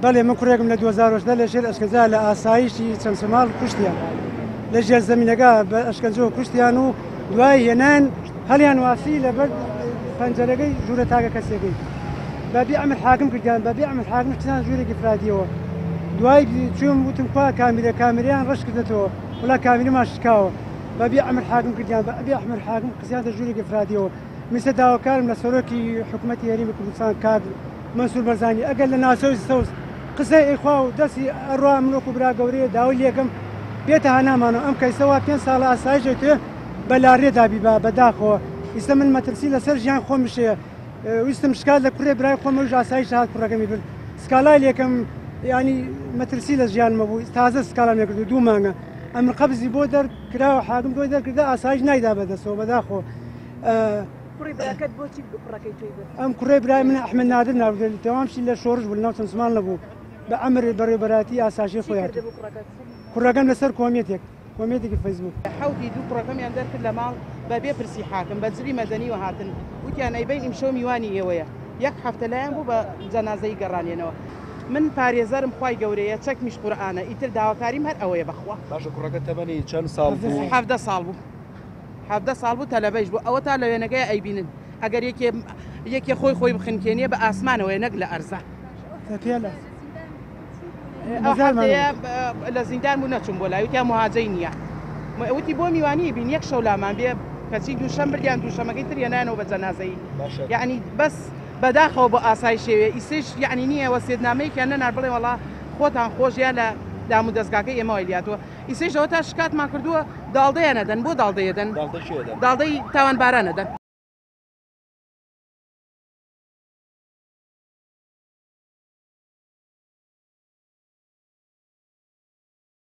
بەڵێ من کوڕێکم لە 2010 لە ژێر ئەشکەنجە لە ئاسایشی چەمچەماڵ کوشتیان لە ژێر زەمینەکە بە ئەشکەنجەوە کوشتیان و دوای هێنان هەڵیان واسی لەبەر پەنجەرەکەی ژوورە تاکە کەسێکەی بەبێ ئەمر حاکم کردیان بەبێ ئەمر حاکم کردیان ژوورێکی فرادیەوە دوای چوم وتم کوا کامیرە کامیریان ڕەش کردێتەوە وڵا کامیرمان شکاوە بەبێ ئەمر حاکم کردیان بە ئەبێ ئەحمەر حاکم قسیان دە ژوورێکی فرادیەوە میسە داواکارم لە سەرۆکی حکوومەتی هەرێمی کوردستان کاک مەنسوور بەرزانی ئەگەر لە ناوچەی سەوز قسەی ئەیخوا و دەستی ئەڕوا من وەکو برا گەورەیە داوای لێکەم بێتە هانامانەوە ئەم کەیسە وا پێنج ساڵە ئاسایش ئەیتوێ بە لاڕێدا بیبا بەداخەوە ئیستا من مەترسی لەسەر ژیان خۆمیش هەیە ویستم شکات لە کوڕێ برای خۆم ئەویش ئاسایش هات کوڕەکەمی برد سکاڵای لێکەم ینی مەترسی لە ژیانمە بوو تازە سکاڵام لێکرد دوو مانگە ئەمر قەبزی بۆ دەرکراوە حاکم بۆی دەرکردە ئاسایش نایدا بەدەستەوە بەداخەوە کوڕی براکەت بۆچی کوڕەکەی تۆی برد؟ ئەم کوڕەی برای منە ئەحمەد نادر ناو تەوامشی لە شۆڕش بوو لەناو چەمچەماڵ نەبوو بە ئەمر بەڕێوەبەرایەتی ئاسایشی چی خۆی هاتوو کردبوو کوڕەکەت؟ کوڕەکەم لەسەر کۆمێنتێک کۆمێنتێکی فەیسبووک. حەوتی دوو کوڕەکەمیان دەرکرد لە ماڵ بە بێ پرسی حاکم بە جلی مەدەنیوە هاتن وتیان ئەیبەین ئیمشەو میوانی ئێوەیە یەک هەفتە لایان بوو بە جەنازەی گەڕانێنەوە من پارێزەرم خوای گەورەیە چەکمیش قورئانە ئیتر داواکاریم هەر ئەوەیە بەخوا. باشە کوڕەکە تەمەنی چەند ساڵ بوو؟ 17 ساڵ بوو. 17 ساڵ بوو تەلەبەیش بوو ئەوەتا لە وێنەکەی ئەیبینن ئەگەر یەکێ یەکێ خۆی خۆی بخنکێنیە بە ئاسمانەوەیە نەک لە ئەرزا. پێلە ئەو هەفتەیە لە زیندان بوو نەچووم بۆ لای وتیان مهاجەی نییە وتی بۆ میوانی بین یەک شەو لامان بێ کەچی دووشەم بردیان دووشەمەکەی تر هێنانەوە بە جەنازەی یعنی بەس بەداخەوە بۆ ئاسایشێوێ ئیسش یعنی نییە وەسیەتنامەیەکیان نەنار بڵێ وەڵا خۆتان خۆش یا لە دام و دەستگاکەی ئێمەوەی لیاتوە ئیسەیش ئەوەتا شکاتمان کردووە داڵدەیان ئەدەن بۆ داڵدەی ئەدەن؟ داڵدەی کێ ئەدەن؟ داڵدەی تاوانباران ئەدەن.